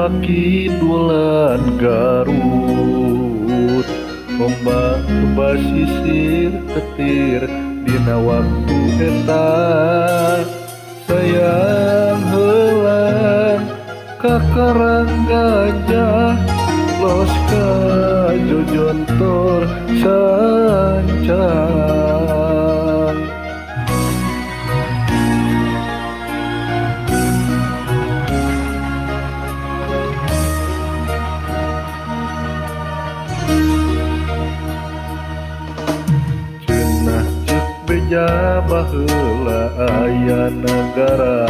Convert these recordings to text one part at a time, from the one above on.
Pakidulan Garut ombak basisir petir dina waktu eta sayang heulang ka Karang Gajah los ka Jojontor sancang. Cenah ceuk beja baheula aya nagara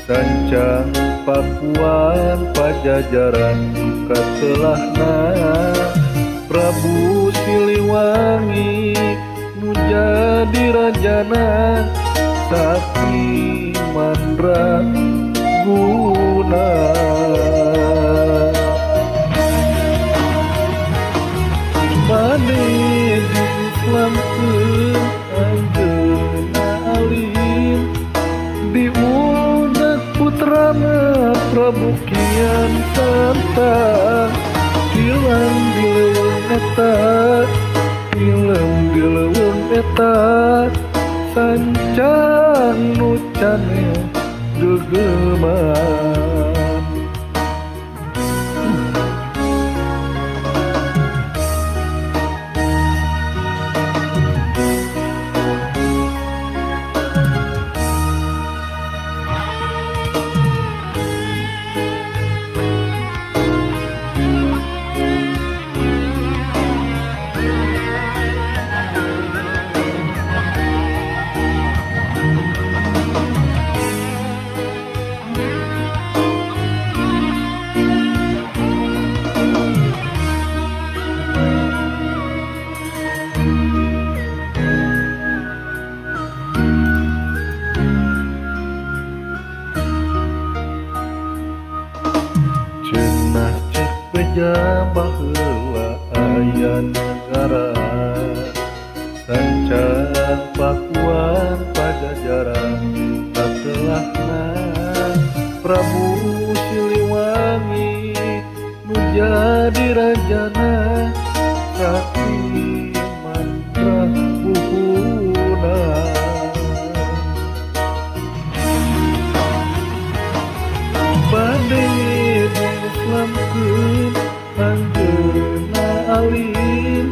sancang Pakuan Pajajaran katelahna Prabu Siliwangi nu jadi rajana Sakti Mandraguna. Bade diislamkeun anjeunna alim diundak putrana Prabu Kian Santang hilang di leuweung eta hilang di leuweung eta sancang nu caneo gegeman. Cenah ceuk beja baheula aya nagara sancang Pakuan Pajajaran katelahna Prabu Siliwangi nu jadi rajana Sakti Mandraguna. Bade diislamkeun anjeunna alim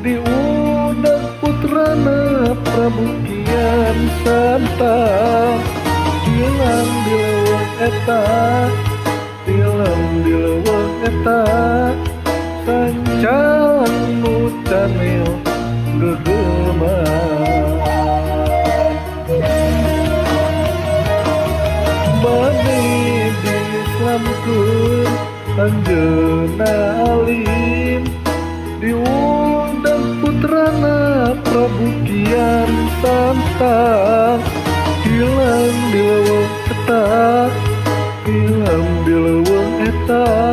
diundang putrana Prabu Kian Santang hilang di leuweung eta hilang di leuweung eta sancang nu caneo gegeman. Bade diislamkeun anjeunna alim diundang putrana Prabu Kian Santang hilang di leuweung eta hilang di leuweung eta.